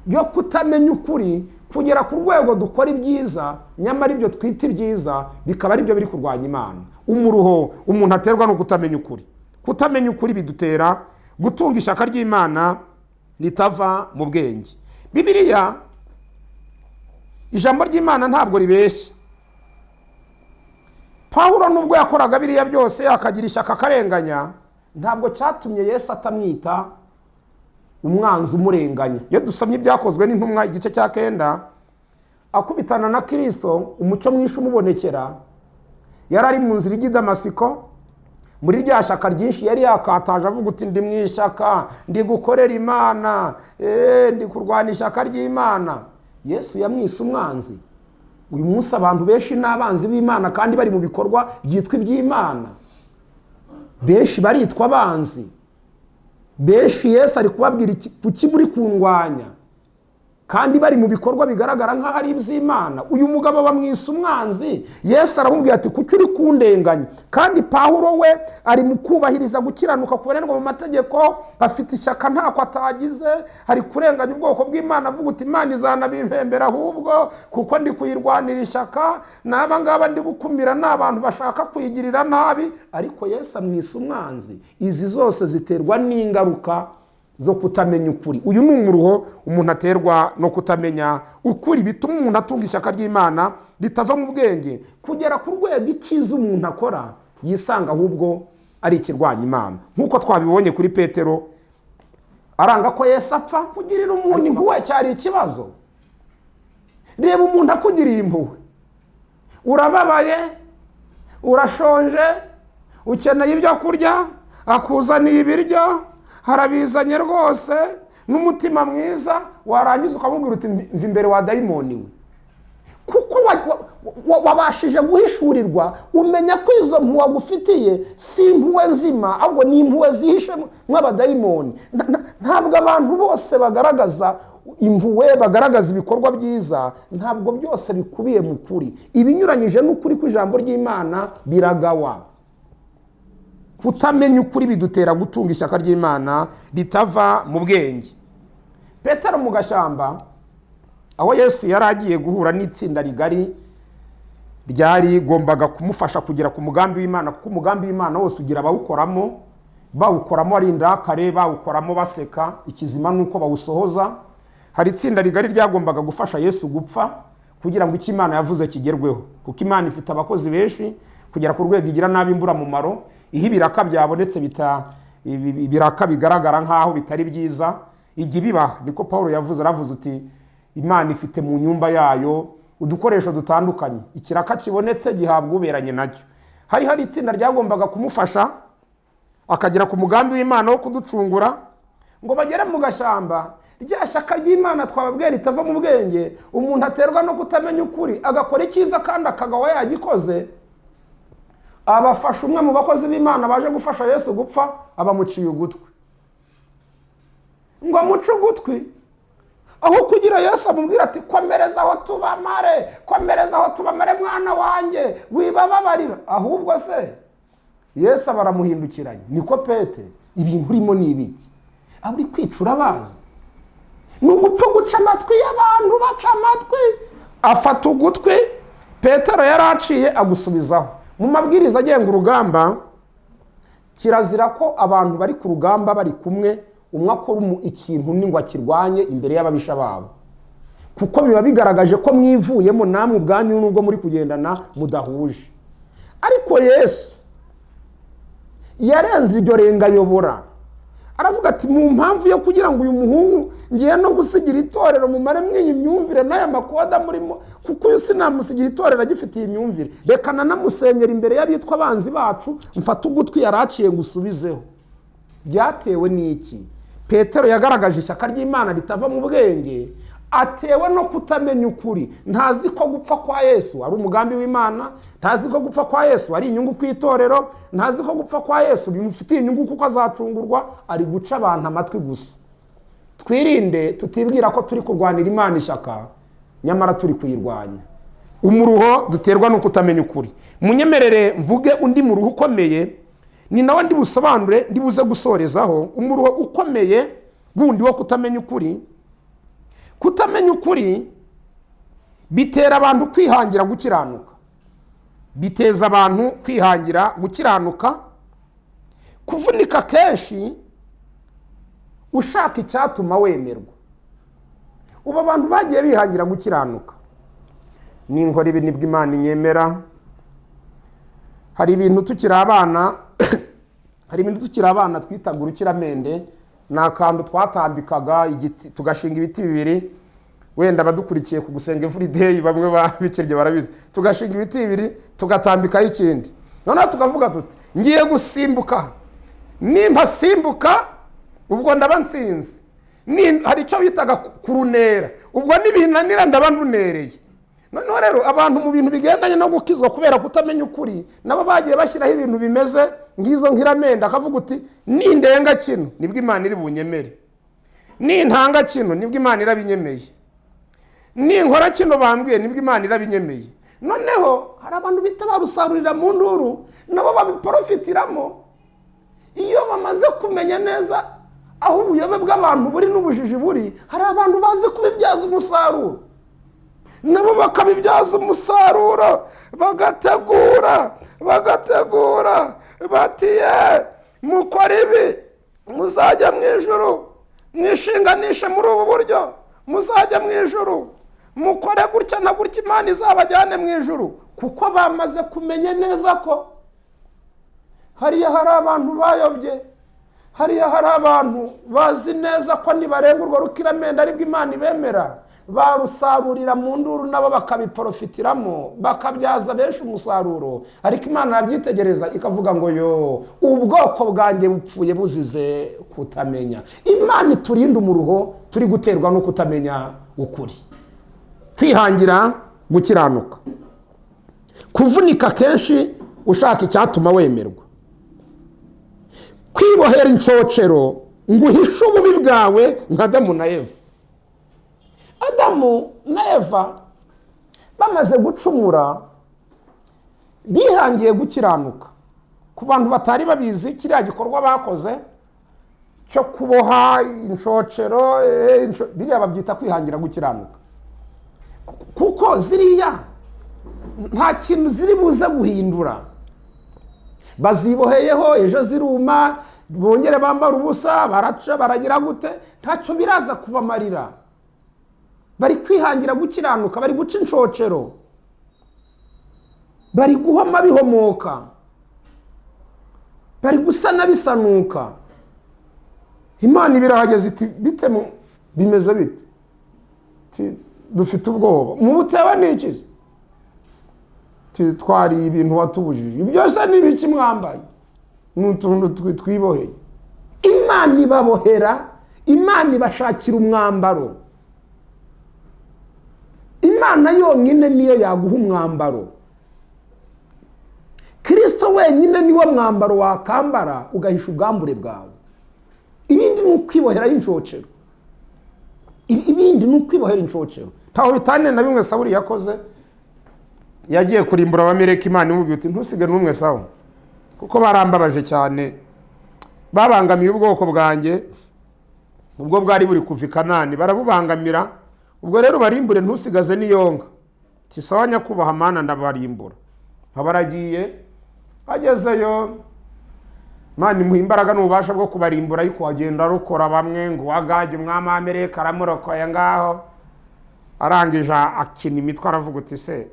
yo kutamenya ukuri, kugera ku rwego dukora ibyiza, nyamara ibyo twita ibyiza bikaba ari byo biri kurwanya Imana. Umuruho umuntu aterwa no kutamenya ukuri. Kutamenya ukuri bidutera gutunga ishyaka ry'Imana ritava mu bwenge. Bibiliya, ijambo ry'Imana ntabwo ribeshya. Pawulo nubwo yakoraga biriya byose, akagira ishyaka, akarenganya, ntabwo cyatumye Yesu atamwita umwanzi umurenganya. Iyo dusomye Ibyakozwe n'Intumwa igice cya 9, akubitana na Kirisito, umucyo mwinshi umubonekera, yari ari mu nzira ijya i Damasiko muri rya shyaka ryinshi yari yakataje, avuga uti: "Ndi mu ishyaka, ndi gukorera Imana, ndi kurwana ishyaka ry'Imana." Yesu yamwise umwanzi. Uyu munsi abantu benshi ni abanzi b'Imana kandi bari mu bikorwa byitwa iby'Imana. Benshi baritwa abanzi. Benshi Yesu ari kubabwira: "Kuki muri kundwanya?" kandi bari mu bikorwa bigaragara nk'aho ari iby'Imana. Uyu mugabo bamwise umwanzi. Yesu aramubwira ati: "Kuki uri kundenganya?" Kandi Pawulo we ari mu kubahiriza gukiranuka kubonerwa mu mategeko, afite ishyaka ntako atagize, ari kurenganya ubwoko bw'Imana, avuga uti: "Imana izanabimpembera ahubwo kuko ndi kuyirwanira ishyaka, n'aba ngaba ndi gukumira ni abantu bashaka kuyigirira nabi." Ariko Yesu amwise umwanzi. Izi zose ziterwa n'ingaruka zo kutamenya ukuri. Uyu ni umuruho umuntu aterwa no kutamenya ukuri, bituma umuntu atunga ishyaka ry'Imana ritava mu bwenge, kugera ku rwego icyiza umuntu akora yisanga ahubwo ari ikirwanya Imana, nk'uko twabibonye kuri Petero aranga ko Yesu apfa. Kugirira umuntu impuhwe cyari ikibazo. Reba umuntu akugiriye impuhwe, urababaye, urashonje, ukeneye ibyo kurya, akuzaniye ibiryo, harabizanye rwose n'umutima mwiza, warangiza ukamubwira uti: "Mva imbere wa dayimoni we." Kuko wabashije guhishurirwa, umenya ko izo mpuhwe agufitiye si impuhwe nzima, ahubwo ni impuhwe zihishe nk'abadayimoni. Ntabwo abantu bose bagaragaza impuhwe, bagaragaza ibikorwa byiza, ntabwo byose bikubiye mu kuri. Ibinyuranyije n'ukuri kw'ijambo ry'Imana biragawa. Kutamenya ukuri bidutera gutunga ishyaka ry'Imana ritava mu bwenge. Petero mu gashyamba, aho Yesu yari agiye guhura n'itsinda rigari ryarigombaga kumufasha kugera ku mugambi w'Imana, kuko umugambi w'Imana wose ugira abawukoramo, bawukoramo ari indakare, bawukoramo baseka, ikizima ni uko bawusohoza. Hari itsinda rigari ryagombaga gufasha Yesu gupfa kugira ngo icyo Imana yavuze kigerweho, kuko Imana ifite abakozi benshi kugera ku rwego igira nabi imburamumaro. Iyo ibiraka byabonetse, ibiraka bigaragara nk'aho bitari byiza, ijya ibibaha. Niko Paul yavuze, aravuze uti: "Imana ifite mu nyumba yayo udukoresho dutandukanye, ikiraka kibonetse gihabwa uberanye nacyo." Hari itsinda ryagombaga kumufasha akagera ku mugambi w'Imana wo kuducungura. Ngo bagere mu gashyamba, rya shyaka ry'Imana twababwiye ritava mu bwenge, umuntu aterwa no kutamenya ukuri, agakora icyiza kandi akagawa yagikoze, abafasha umwe mu bakozi b'Imana baje gufasha Yesu gupfa, abamuciye ugutwi. Ngo amuce ugutwi, aho kugira Yesu amubwira ati: "Komereza aho tubamare, komereza aho tubamare, mwana wanjye, wibababarira." Ahubwo se Yesu aba aramuhindukiranye: "Niko Pete, ibintu urimo ni ibiki? Abo uri kwica urabazi?" Ni ugupfa guca amatwi y'abantu, baca amatwi, afata ugutwi Petero yari aciye agusubizaho. Mu mabwiriza agenga urugamba, kirazira ko abantu bari ku rugamba bari kumwe, umwe akora ikintu undi ngo akirwanye imbere y'ababisha babo, kuko biba bigaragaje ko mwivuyemo namwe ubwanyu, nubwo muri kugendana mudahuje. Ariko Yesu yarenze iryo rengayobora, aravuga ati: "Mu mpamvu yo kugira ngo uyu muhungu ngiye no gusigira itorero mumare mw'iyi myumvire n'aya makoda murimo, kuko uyu sinamusigira itorero agifite iyi myumvire, reka nanamusenyera imbere y'abitwa abanzi bacu, mfate ugutwi yari aciye ngo usubizeho." Byatewe n'iki? Petero yagaragaje ishyaka ry'Imana ritava mu bwenge, atewe no kutamenya ukuri. Ntazi ko gupfa kwa Yesu ari umugambi w'Imana, ntazi ko gupfa kwa Yesu ari inyungu ku itorero, ntazi ko gupfa kwa Yesu bimufitiye inyungu kuko azacungurwa. Ari guca abantu amatwi gusa. Twirinde tutibwira ko turi kurwanira Imana ishyaka, nyamara turi kuyirwanya. Umuruho duterwa no kutamenya ukuri. Munyemerere mvuge undi muruho ukomeye, ni nawe ndi busobanure, ndi buze gusorezaho. Umuruho ukomeye wundi wo kutamenya ukuri: kutamenya ukuri bitera abantu kwihangira gukiranuka, biteza abantu kwihangira gukiranuka, kuvunika kenshi ushaka icyatuma wemerwa. Ubu abantu bagiye bihangira gukiranuka: "Ninkora ibi nibwo Imana inyemera." Hari ibintu tukiri abana twitaga urukiramende. Ni akantu twatambikaga igiti, tugashinga ibiti bibiri. Wenda abadukurikiye ku Gusenga Everyday, bamwe babikirye barabizi. Tugashinga ibiti bibiri, tugatambikaho ikindi, noneho tukavuga tuti: "Ngiye gusimbuka, nimba simbuka ubwo ndaba nsinze." Hari icyo bitaga kurunera: ubwo nibinanira ndaba ndunereye. Noneho rero abantu mu bintu bigendanye no gukizwa, kubera kutamenya ukuri, nabo bagiye bashyiraho ibintu bimeze nk'izo nkiramende, akavuga uti: "Nindenga kino nibwo Imana iri bunyemere, nintanga kino nibwo Imana irabinyemeye, ninkora kino bambwiye nibwo Imana irabinyemeye." Noneho hari abantu bita barusarurira mu nduru, nabo babiporofitiramo. Iyo bamaze kumenya neza aho ubuyobe bw'abantu buri n'ubujiji buri, hari abantu bazi kubibyaza umusaruro, nabo bakabibyaza umusaruro, bagategura, bagategura bati: "Ye mukora ibi muzajya mu ijuru, mwishinganishe muri ubu buryo muzajya mu ijuru, mukore gutya na gutya Imana izabajyane mu ijuru," kuko bamaze kumenya neza ko hariya hari abantu bayobye, hariya hari abantu bazi neza ko nibarenga urwo rukiramende aribwo Imana ibemera. Barusarurira mu nduru, nabo bakabiporofitiramo, bakabyaza benshi umusaruro. Ariko Imana yabyitegereza ikavuga ngo: "Yo, ubwoko bwanjye bupfuye buzize kutamenya." Imana iturinde umuruho turi guterwa no kutamenya ukuri. Kwihangira gukiranuka, kuvunika kenshi ushaka icyatuma wemerwa, kwibohera inshocero ngo uhishe ububi bwawe nka Adamu na Eva. Adamu na Eva bamaze gucumura bihangiye gukiranuka. Ku bantu batari babizi, kiriya gikorwa bakoze cyo kuboha inshocero, biriya babyita kwihangira gukiranuka, kuko ziriya nta kintu ziri buze guhindura. Baziboheyeho, ejo ziruma bongere bambara ubusa, baraca baragira gute, ntacyo biraza kubamarira. Bari kwihangira gukiranuka, bari guca inshocero, bari guhoma bihomoka, bari gusana bisanuka. Imana ibirahageze iti: "Bite, bimeze bite?" Iti: "Dufite ubwoba." "Mu butewe n'ikizi?" "Twariye ibintu watubujije." "Byose ni ibiki mwambaye?" "Ni utuntu twiboheye." Imana ibabohera, Imana ibashakira umwambaro. Imana yonyine niyo yaguha umwambaro. Kirisito wenyine niwo mwambaro wakambara ugahisha ubwambure bwawe. Ibindi ni ukwiboheraho inshocero, ibindi ni ukwibohera inshocero. Ntaho bitaniye na bimwe Sawuli yakoze. Yagiye kurimbura Abameleki, Imana imubwira uti: "Ntusige n'umwe, Sawa, kuko barambabaje cyane, babangamiye ubwoko bwanjye." Ubwo bwari buri kuva i Kanani barabubangamira. Ubwo rero barimbure, ntusigaze n'iyonga. Tisawa nyakubahwa Mana, ndabarimbura. Baragiye, agezeyo Imana imuha imbaraga n'ububasha bwo kubarimbura, ariko agenda arokora bamwe, ngo uwagage umwami w'Amerika aramurokoye ngaho. Arangije akina imitwe, aravuga uti: "Se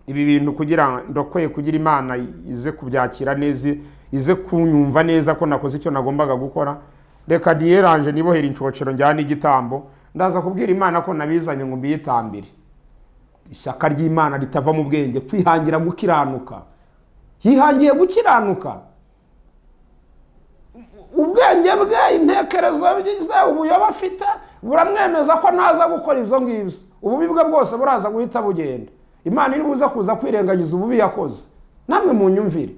ibi bintu kugira ndokoye, kugira Imana ize kubyakira neza, ize kunyumva neza ko nakoze icyo nagombaga gukora, reka niyeranje nibohere inshocero, njyane igitambo, ndaza kubwira Imana ko nabizanye ngo mbiyitambire." Ishyaka ry'Imana ritava mu bwenge, kwihangira gukiranuka. Yihangiye gukiranuka, ubwenge bwe, intekerezo ze, ubuyobe afite buramwemeza ko naza gukora ibyo ngibyo, ububi bwe bwose buraza guhita bugenda, Imana iri buze kuza kwirengagiza ububi yakoze. Namwe mu nyumvire,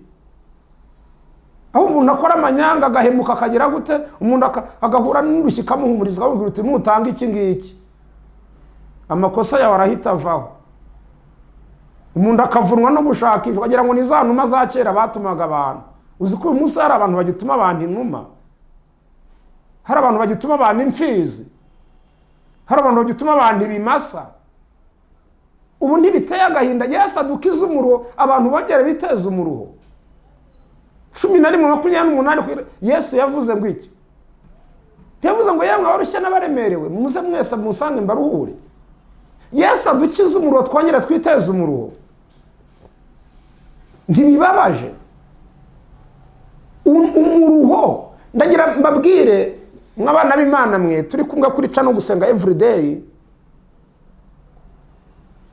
aho umuntu akora amanyanga, agahemuka, akagira gute, umuntu agahura n'urushyi ikamuhumuriza, akamubwira uti: "Nutanga iki ngiki, amakosa yawe arahita avaho." Umuntu akavunwa no gushakisha, ukagira ngo ni za numa za kera batumaga abantu. Uzi ko uyu munsi hari abantu bagituma abantu inuma, hari abantu bagituma abantu imfizi, hari abantu bagituma abantu ibimasa? Ubu ntibiteye agahinda? Yesu adukize umuruho, abantu bongere biteze umuruho. 11:28, Yesu yavuze ngo iki? Ntiyavuze ngo: "Yemwe abarushye n'abaremerewe, muze mwese musange mbaruhure"? Yesu adukize umuruho, twongere twiteze umuruho. Ntibibabaje? Umuruho, ndagira mbabwire mw'abana b'Imana mwe turi kumwe kuri channel Gusenga Everyday,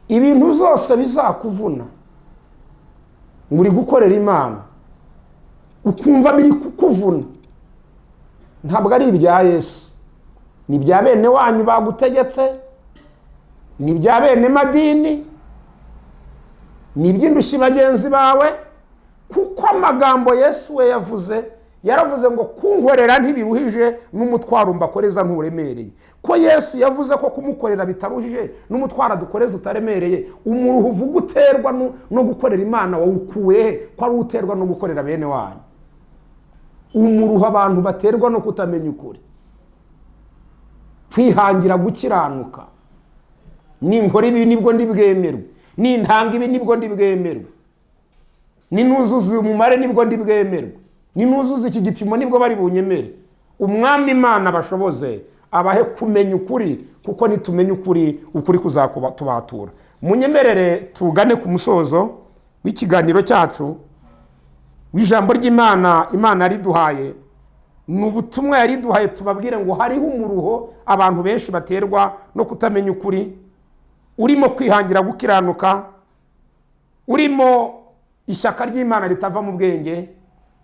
ibintu zose bizakuvuna ngo uri gukorera Imana, ukumva biri kukuvuna, ntabwo ari ibya Yesu, ni ibya bene wanyu bagutegetse, ni ibya bene madini, ni iby'indushyi bagenzi bawe. Kuko amagambo Yesu we yavuze, yaravuze ngo: "Kunkorera ntibiruhije, n'umutwaro mbakoreza nturemereye." Ko Yesu yavuze ko kumukorera bitaruhije, n'umutwaro adukoreza utaremereye, umuruho uvuga uterwa no gukorera Imana wawukuye he, ko ari uterwa no gukorera bene wanyu? Umuruho abantu baterwa no kutamenya ukuri, kwihangira gukiranuka: ninkora ibi nibwo ndi bwemerwe, nintanga ibi nibwo ndi bwemerwe, ninuzuza uyu mumare nibwo ndi bwemerwe, ninuzuza iki gipimo nibwo bari bunyemere. Umwami Imana bashoboze, abahe kumenya ukuri, kuko nitumenya ukuri, ukuri kuzatubatura. Munyemerere tugane ku musozo w'ikiganiro cyacu w'ijambo ry'Imana. Imana yariduhaye, ni ubutumwa yariduhaye. Tubabwire ngo hariho umuruho abantu benshi baterwa no kutamenya ukuri, urimo kwihangira gukiranuka, urimo ishyaka ry'Imana ritava mu bwenge,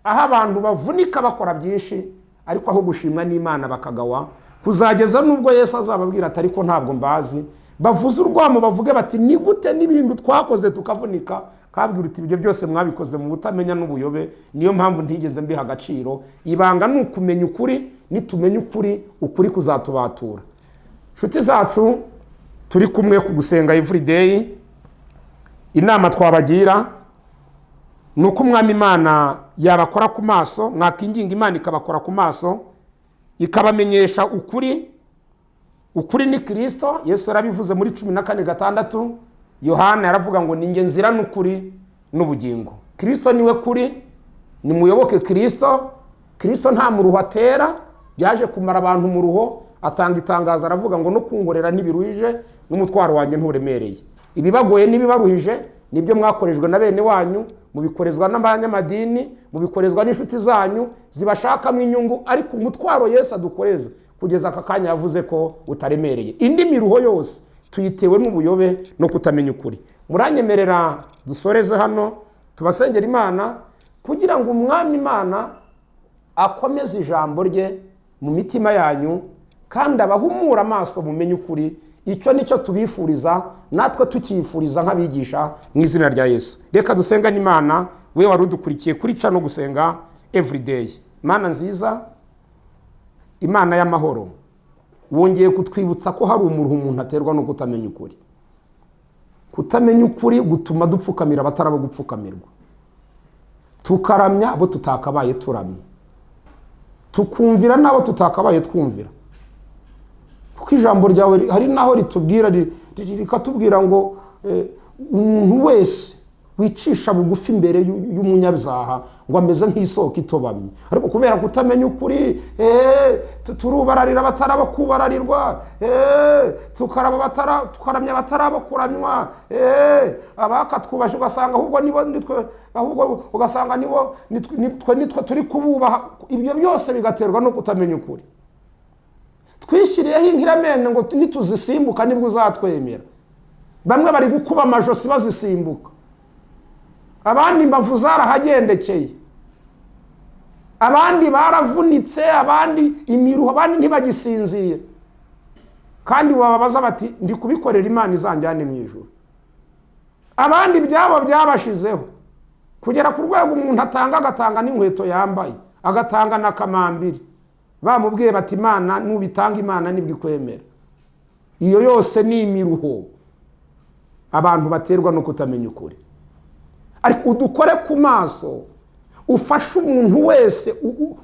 aho abantu bavunika bakora byinshi, ariko aho gushimwa n'Imana bakagawa, kuzageza n'ubwo Yesu azababwira ati: "Ariko ntabwo mbazi." Bavuze urwamo, bavuge bati: "Ni gute n'ibintu twakoze tukavunika?" Kabwira uti: "Ibyo byose mwabikoze mu butamenya n'ubuyobe, niyo mpamvu ntigeze mbiha agaciro." Ibanga ni ukumenya ukuri. Nitumenya ukuri, ukuri kuzatubatura. Inshuti zacu turi kumwe ku Gusenga Everyday, inama twabagira ni uko Umwami Imana yabakora ku maso, mwakinginga Imana ikabakora ku maso, ikabamenyesha ukuri. Ukuri ni Kirisito. Yesu yarabivuze muri 14:6 Yohana, yaravuga ngo: "Ni nzira n'ukuri n'ubugingo." Kirisito niwe kuri, nimuyoboke Kirisito. Kirisito nta muruho atera. Yaje kumara abantu umuruho, atanga itangazo, aravuga ngo: "No kunkorera ntibiruhije, n'umutwaro wanjye nturemereye." Ibibagoye n'ibibaruhije nibyo mwakorejwe na bene wanyu, mubikorezwa n'abanyamadini, mubikorezwa n'inshuti zanyu zibashakamo inyungu, ariko umutwaro Yesu adukoreza kugeza aka kanya yavuze ko utaremereye. Indi miruho yose tuyitewe n'ubuyobe no kutamenya ukuri. Muranyemerera dusoreze hano, tubasengera Imana kugira ngo Umwami Imana akomeze ijambo rye mu mitima yanyu, kandi abahumura amaso mumenye ukuri. Icyo nicyo tubifuriza, natwe tukifuriza nk'abigisha, mu izina rya Yesu. Reka dusengane Imana, we wari udukurikiye kuri channel Gusenga Everyday. Imana nziza, Imana y'amahoro, wongeye kutwibutsa ko hari umuruho umuntu aterwa no kutamenya ukuri. Kutamenya ukuri gutuma dupfukamira abatarabo gupfukamirwa, tukaramya abo tutakabaye turamya, tukumvira n'abo tutakabaye twumvira. Kuko ijambo ryawe hari n'aho ritubwira, rikatubwira ngo umuntu wese wicisha bugufi imbere y'umunyabyaha ngo ameze nk'isoko itobamye. Ariko kubera kutamenya ukuri, turubararira abataraba kubararirwa, tukaraba tukaramya abataraba kuramywa, abakatwubasha ugasanga ahubwo nibo nitwe, ahubwo ugasanga nibo nitwe turi kububaha. Ibyo byose bigaterwa no kutamenya ukuri. Twishyiriyeho inkiramende ngo nituzisimbuka nibwo uzatwemera. Bamwe bari gukuba amajosi bazisimbuka, abandi imbavu zarahagendekeye, abandi baravunitse, abandi imiruho, abandi ntibagisinzira. Kandi wababaza bati: "Ndi kubikorera Imana izanjyane mu ijuru." Abandi ibyabo byabashizeho kugera ku rwego umuntu atanga, agatanga n'inkweto yambaye, agatanga na kamambiri. Bamubwiye bati: "Imana nubitanga, Imana nibwo ikwemera." Iyo yose ni imiruho abantu baterwa no kutamenya ukuri. Ariko udukore ku maso, ufashe umuntu wese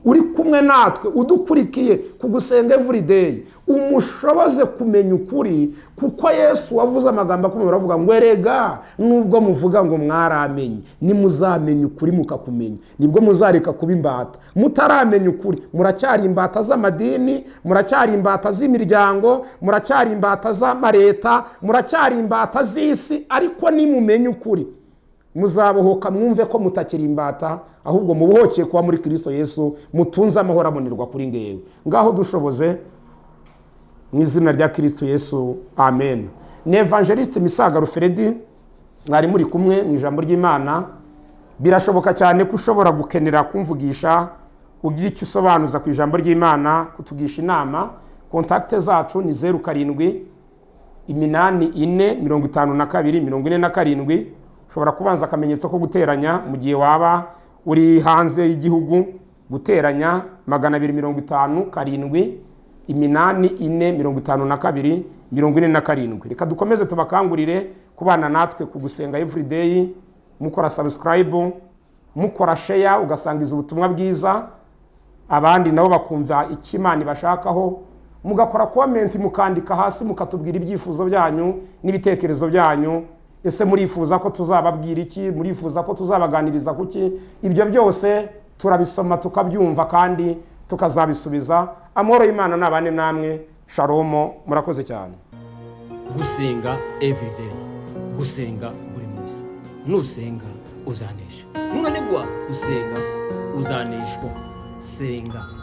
uri kumwe natwe, udukurikiye ku Gusenga Everyday, umushoboze kumenya ukuri. Kuko Yesu wavuze amagambo akomeye, uravuga ngo: "Erega nubwo muvuga ngo mwaramenye, nimuzamenya ukuri mukakumenya, nibwo muzareka kuba imbata. Mutaramenya ukuri muracyari imbata z'amadini, muracyari imbata z'imiryango, muracyari imbata z'amareta, muracyari imbata z'isi. Ariko nimumenya ukuri muzabohoka, mwumve ko mutakiri imbata, ahubwo mubohokeye kuba muri Kirisito Yesu, mutunze amahoro abonerwa kuri ngewe." Ngaho dushoboze mu izina rya Kirisito Yesu, amen. Ni Evangeliste Misago Alfred mwari muri kumwe mu ijambo ry'Imana. Birashoboka cyane ko ushobora gukenera kumvugisha, ugira icyo usobanuza ku ijambo ry'Imana, kutugisha inama. Contact zacu ni 0784 52 47. Ushobora kubanza akamenyetso ko guteranya mu gihe waba uri hanze y'igihugu, guteranya 257 84 52 47. Reka dukomeze tubakangurire kubana natwe ku Gusenga Everyday, mukora subscribe, mukora share, ugasangiza ubutumwa bwiza abandi nabo bakumva icyo Imana ibashakaho, mugakora comment, mukandika hasi, mukatubwira ibyifuzo byanyu n'ibitekerezo byanyu. Ese murifuza ko tuzababwira iki? Murifuza ko tuzabaganiriza kuki? Ibyo byose turabisoma, tukabyumva kandi tukazabisubiza. Amahoro y'Imana nabane namwe. Shalomo, murakoze cyane.
Gusenga everyday, gusenga buri munsi. Nusenga uzanesha, nunanigwa gusenga uzaneshwa. Senga.